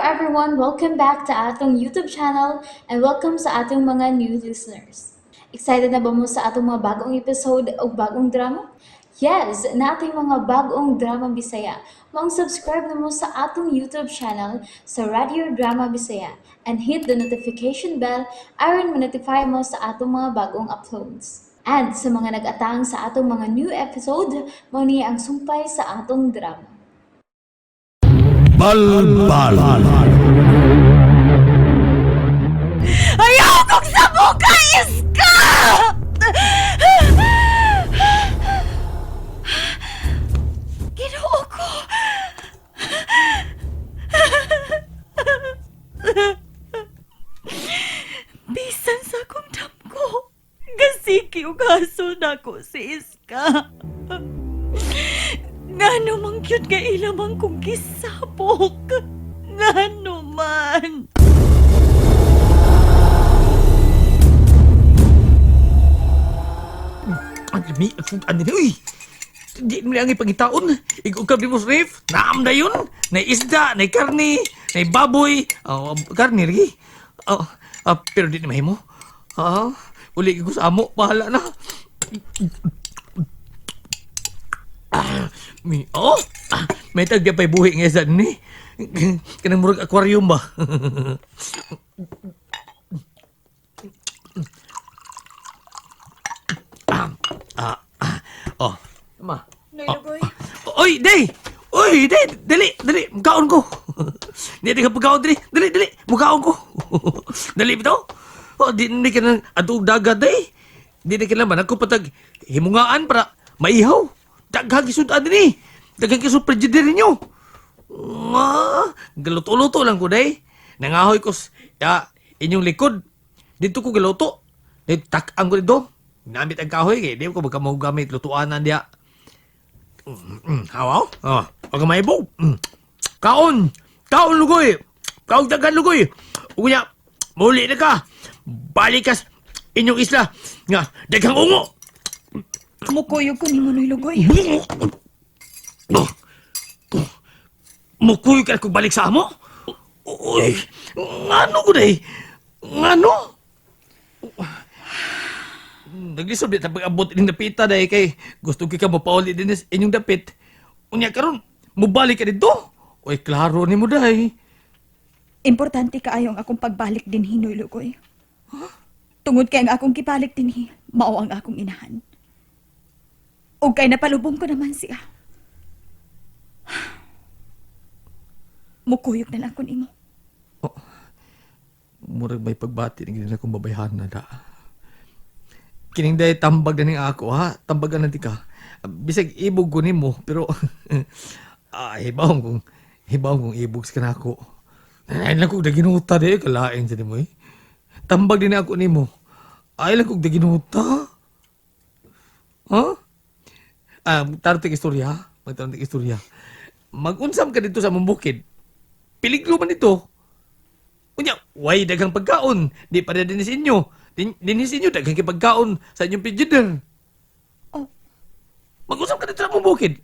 everyone! Welcome back to atong YouTube channel and welcome sa atong mga new listeners. Excited na ba mo sa atong mga bagong episode o bagong drama? Yes, nating mga bagong drama Bisaya. Maong subscribe na mo sa atong YouTube channel sa Radio Drama Bisaya and hit the notification bell aron ma-notify mo sa atong mga bagong uploads. And sa mga nag-atang sa atong mga new episode, mao ni ang sumpay sa atong drama. Balbal. Ayaw kong sabuka, Iska! Ginoo ko! Bisan sa akong damgo, gasiki og hasol nako si Iska. Ngano man gyud nga ila man kong gisabok. Ngano man. Ang lami, ang sudan din. Uy! Di mo lang ipangitaon. Ikaw ka mo ref. Naam na yun. Nay isda, nay karni, nay baboy. Oh, karni ri. Oh, pero di na mahimo. Ah, uli ko sa amo. Bahala na. Ah, mi, oh, ah, may tagya pa'y buhi nga isda ni. Kanang murag aquarium ba? Ah, ah, oh, ma. Noy, Oy, day! Oy, day! Dali, dali! Mukaon ko! Di ka pagkaon dali! Dali, dali! Mukaon ko! Dali bitaw! Oh, di ni ka nang adug dagat day! Di na kailangan ako patag himungaan para maihaw. Daghang isudan din eh. Daghang kisud frigidaire ninyo. Nga, galuto-luto lang ko day. Nangahoy ko ya, inyong likod. Dito ko galuto. Dito tak-ang ko dito. Namit ang kahoy kay di ko magka mahugamit lutuanan diya. Hawaw? Oh, wag ka maibog. Kaon! Kaon lugoy! Kaon dagan lugoy! Unya, muli na ka! Balik ka sa inyong isla nga daghang ungo! Mukuyog ko nimo, Noy Lugoy. Oh. Oh. Mukuy ka kung balik sa amo? Uy, ngano ko day? Ngano? Naglisod di ta pag-abot ining dapita day kay gusto kay ka mapauli din sa inyong dapit. Unya karon, mubalik ka dito. Uy, klaro ni mo day. Importante kaayo ang akong pagbalik dinhi, Noy Lugoy. Tungod kay ang akong gibalik dinhi, mao ang akong inahan. Ug kay napalubong ko naman siya. Mukuyog na lang ko nimo. Murag may pagbati ng gina akong babayhan na da. Kining day tambag na ning ako ha, tambagan na di ka. Bisag ibog ko nimo pero ah, hibaw kung ibog sa kanako. Ay lang kog daginuta di kalain sa nimo eh. Tambag din ako nimo. Ay lang kog daginuta. Ha? Ah, magtarong istorya, magtarong istorya. Magunsam ka dito sa among bukid. Piligro man dito. Unya, way daghang pagkaon. Di pa na din sa inyo. Din sa inyo, daghang kay pagkaon sa inyong frigidaire. Oh. Mag-usap ka dito sa among bukid.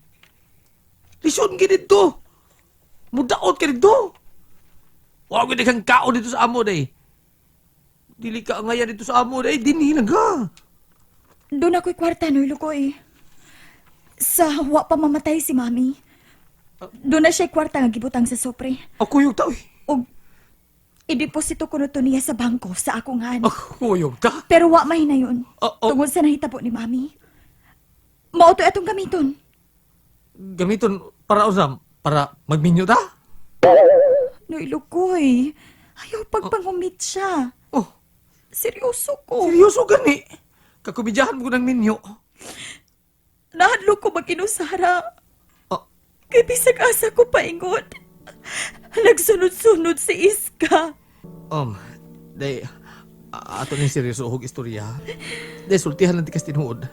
Lisod ka dito. Mudaot ka dito. Wa ko daghang kaon dito sa amo day. Dili ka ngayan dito sa amo day. Dinhi lang ka. Doon ako'y kwarta, Noy Lugoy. Sa wa pa mamatay si Mami. Doon na siya kwarta nga gibutang sa sopre. Ako yung tao eh. Og ideposito ko na to niya sa bangko sa akong han. Ako yung ta. Pero wa may na yun. Oh, oh. Tungod sa nahitabo ni Mami. Mao to atong gamiton. Gamiton para usam para magminyo ta. Noy Lugoy, ayaw pagpangumit siya. Oh, Seryoso ko. seryoso gani. Kakumidyahan mo ko ng minyo. Nahadlok ko maginusara. Oh, Kay bisag asa ko paingon. Nagsunod-sunod si Iska. Day, ato ning seryoso og istorya. Day, sultihan lang ti kas tinuod.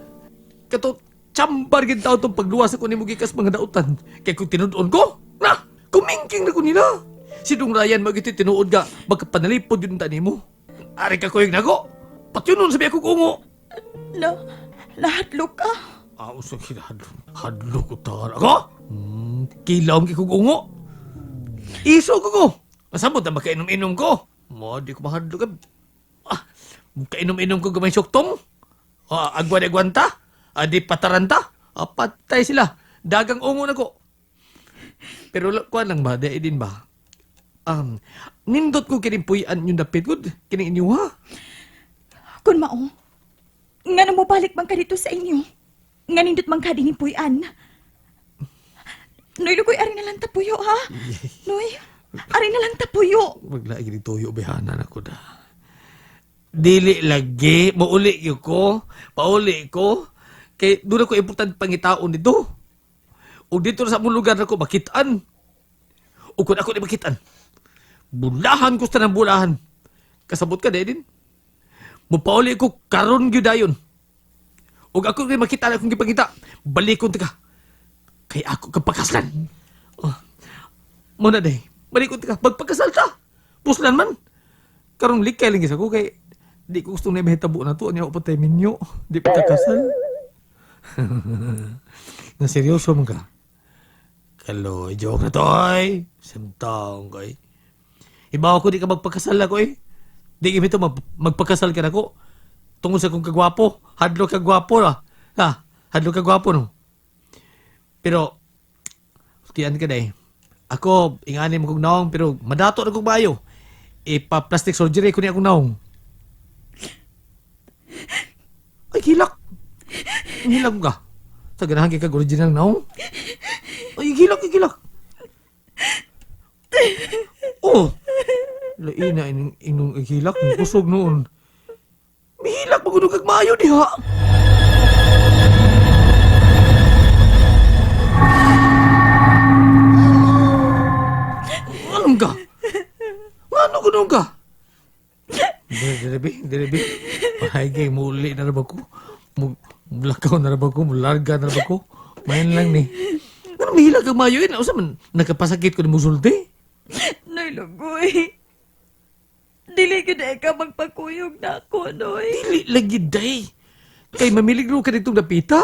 Kato, chambar gid tao tong pagluwas ako nimo gikas mga dautan. Kay kung tinud-on ko, na, kumingking na ko nila. Si Dong Ryan magiti tinuod ga, magkapanalipod yun ta nimo. Ari ka kuyog nago. Patyon nun sabi ako kungo. Na, nahadlok ka. Ah, usa hadlo. Hadlo ko tar. Ako? Kilaw kay kog ungo. Iso ko ko. Masabot na makainom-inom ko. Mo, di ko mahadlok. Ah, kainom-inom ko gamay syuktong. Ah, agwa di agwanta. Ah, di pataranta. Ah, patay sila. Dagang ungo na ko. Pero kuan lang ba, di din ba? Nindot ko kining puy-an yung dapit gud. Kining inyo ha. Kun mao, nga mo balik man ka dito sa inyo. Nga nindot man ka din puy-an. Noy, Lugoy, ari na lang tapuyo, ha? Noy, ari na lang tapuyo. Maglaigi ni tuyo bihanan ako da. Dili lagi, mauli gyud ko, pauli ko. Kay doon ako importante pangitaon dito. Ug dito sa among lugar nako makitaan. Ug kung ako di makitaan, bulahan ko sa tanang bulahan. Kasabot ka din. Mupauli ko karon gyud dayon. Ug ako di makita akong gipangita, balikon ta ka. Kay ako kapakaslan. Oh. Muna day, balikon ta ka, magpakasal ta. Puslan man. Karong likay lang gisa ko kay di ko gusto na mahitabo na to. Anya pa tayo minyo. Di pa ta kasal. Na seryoso man ka. Kaloy, joke na to ay. Samtaong ko ay. Ibaw ko di ka magpakasal ako eh. Di ito magpakasal ka na ko. Tungod sa kong kagwapo. Hadlo ka gwapo lah. Ha? Hadlo ka gwapo no. Pero, tiyan ka day. Ako, ingani mo kong naong, pero madato na kong bayo. Ipa-plastic surgery ko niya akong naong. Ay, hilak. Hilak ka. Sa ganahan kay kag original naong. Ay, hilak, hilak. Oh! Laina, inong, inong hilak, ang kusog noon. Mihilak, magunog kag maayo diha. Anong ka? Ano ganun ka? Dire, dire, dire. Ay, kay muli na ba ko? Mulakaw na ba ko? Mularga na ba ko? Mayan lang ni. Ano mahila kang mayo yun? Usa man, nakapasakit ko ni musulti. Noy, Lugoy. Dili gyud ay ka magpakuyog na ako, Noy. Dili lagi day. Kay mamilig ro ka ditong dapita.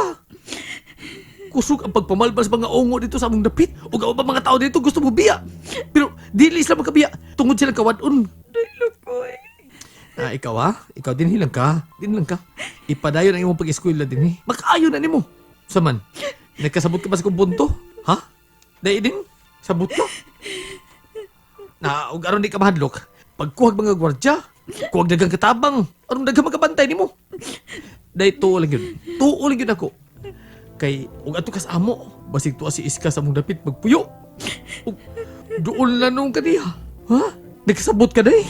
Kusog ang pagpamalbas mga ungo dito sa among dapit. Ug ang ubang mga tao dito gusto mo biya. Pero dili sila makabiya. Tungod sila kawadon. Noy, Lugoy. Ah, ikaw ha? Ikaw din lang ka. Din lang ka. Ipadayon ang imong pag-eskwela din eh. Makaayo na nimo. Saman, nagkasabot ka ba sa kong punto? Ha? Dai din? Sabot ka? Na, ug aron di ka mahadlok. Pagkuhag mga gwardya, kuhag dagang katabang, aron daghang makabantay nimo. Dai tuo lang yun. Tuo lang yun ako. Kay ug ato kas amo, basig tuwa si Iska sa among dapit magpuyo. Ug doon lang nung kaniya. Ha? Nagkasabot ka day?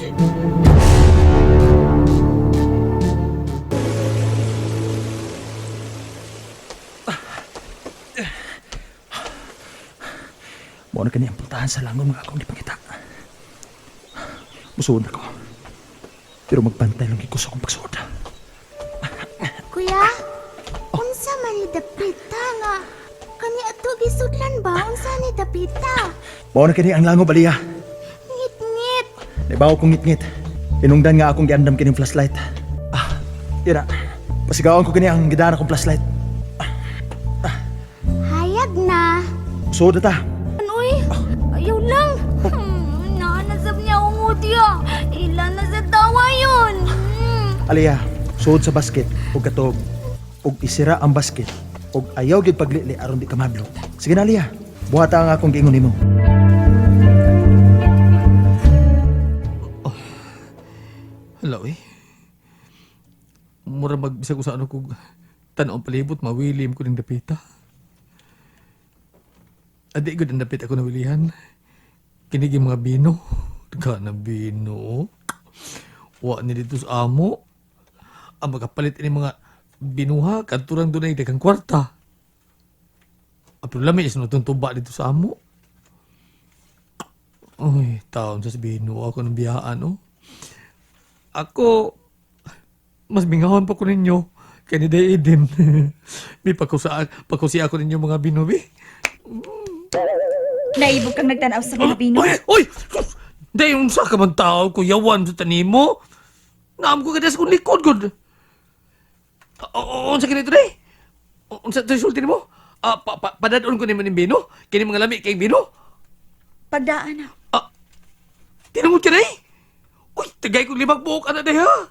Mao na kani ang puntahan sa langon mga akong gipangita. Musuod ako. Pero magbantay lang ko sa akong pagsuod. Kuya, unsa man ni dapita nga? Kani ato gisudlan ba? Unsa ni dapita? Mao na kani ang lango baliya. Ngit-ngit. Naibaw kong ngit-ngit. Inungdan nga akong giandam kining flashlight. Ah, ira. Pasigawan ko kini ang gidana akong flashlight. Hayag na. Suod na ta. Uy, ayaw lang. Naanasab niya ungot ya. Ila na sa tawa yun. Aliya, suod sa basket ug katog ug isira ang basket ug ayaw gyud paglili aron di ka madlok. Sige na Aliya, buhata ang akong giingon nimo. Hala, eh. Mura magbisag ko sa ano kung tanaw ang palibot, mawilim ko ng dapita. Adi ko ng dapit ako nawilihan. Kinig yung mga bino. Daghan na bino. Wa ni dito sa amo. Ang makapalit ini mga binuha, kanturang doon ay daghang kwarta. Ang problema is nutong tuba dito sa amo. Uy, taon sa bino ako ng biyaan, oh. Ako, mas mingawan pa ko ninyo. Kaya ni Day Eden. May pakusa, pakusi ako ninyo mga binubi. Naibog kang nagtanaw sa mga bino. Oy! Oy! Sus! Day, unsa ka man tao, kuyawan sa tanimo. Naam ko kada sa kong likod, god. Unsa kini to, day? Unsa to sulti nimo? Ah, padadon ko nimo ning bino? Kini mga lami kay bino? Pagdaan na. Ah, Kalimot ka day. Uy, tagay kong limang buok ana day ha.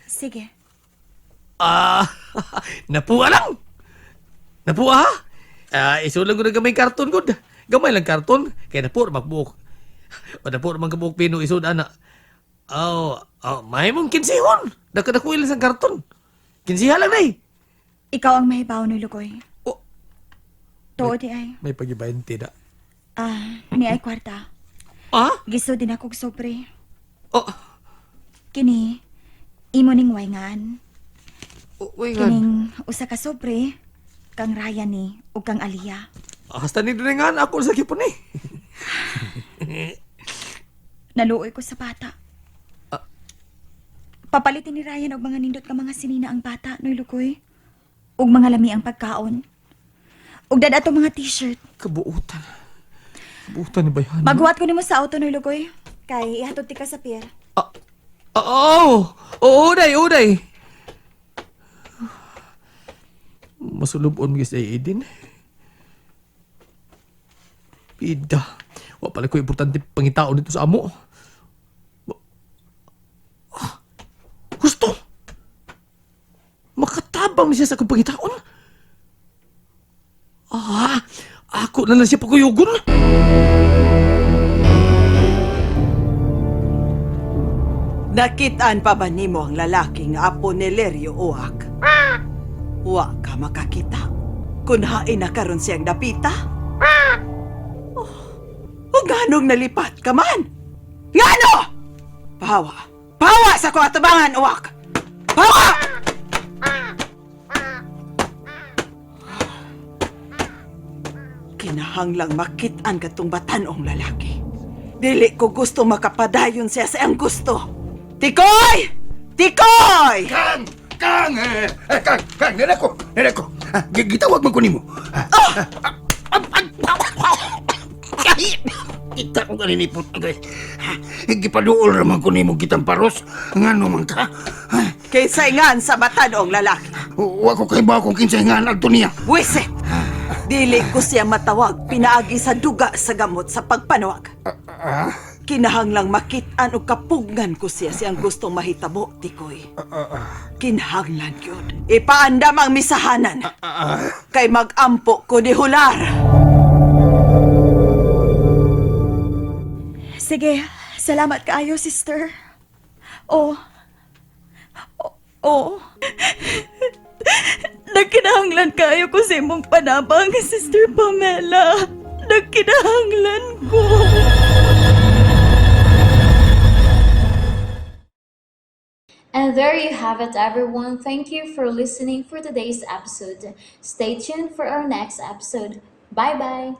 Sige. Ah, napuha lang. Napuha ha? Ah, isulang ko na gamay karton gud. Gamay lang karton kay napuha ra magbuok. O napuha ra man kabuok pino isud ana. Oh, oh, may mong kinsihon. Nakadakuil sa karton. Kinsiha lang day. Ikaw ang mahibaw ni Lugoy. Oh, Tuod di ay. may pag-20 na. Ah, ni ay kwarta. Ah? Giso din akong sobre. Oh, Kini, imo ning wayngan. oh, wait nga. Kining usa ka sobre kang Ryan ni ug kang Aliyah. Hasta ni nga ako sa kipon ni. Naluoy ko sa bata. Papalitin ni Ryan og mga nindot nga mga sinina ang bata, Noy Lugoy. Ug mga lami ang pagkaon. Ug dad ato mga t-shirt. Kabuutan. Kabuutan ni Bayhan. Maghuwat ko nimo sa auto, Noy Lugoy. Kay ihatod ti ka sa pier. Ah, oo! Oo, day, oo, day. Masulubon mo sa Aiden. Pida. Wa pala ko importante pangitaon dito sa amo. Ah, gusto! Makatabang siya sa akong pangitaon. Ah, ako na lang siya paguyugon. Nakitaan pa ba nimo ang lalaki nga apo ni Lerio Uwak? Wa ka makakita. Kun hain na karon siyang dapita. Oh, o nganong nalipat ka man? Ngano? Pahawa. Pahawa sa ko atubangan, Uwak! Pahawa! Kinahanglang makit-an katong batanong lalaki. Dili ko gusto makapadayon siya sa iyang gusto. Tikoy! Tikoy! Kang! Kang! Eh, eh, Kang! Kang! Nere ko! Nere ko! Ah, Gitawag man ko nimo. Ah, ah, ah, ah, ah, ay, kita ko ganinipot. Gipaduol raman ko nimo kitang paros. Ngano man ka? Ah, Kaysa ingan sa batanong lalaki. Wa ko kay ba kung kinsay nga adto niya. Buwisit! Dili ko siya matawag pinaagi sa duga sa gamot sa pagpanawag. Kinahanglang makit-an o kapugngan ko siya siyang gustong mahitabo, Tikoy. Kinahanglan yun. Ipaandam ang misahanan. Kay magampo ko ni Hular. Sige, salamat kaayo, sister. Oh. Oh. Oh. Nagkinahanglan kaayo ko sa imong panabang, Sister Pamela. Nagkinahanglan ko. And there you have it, everyone. Thank you for listening for today's episode. Stay tuned for our next episode. Bye bye.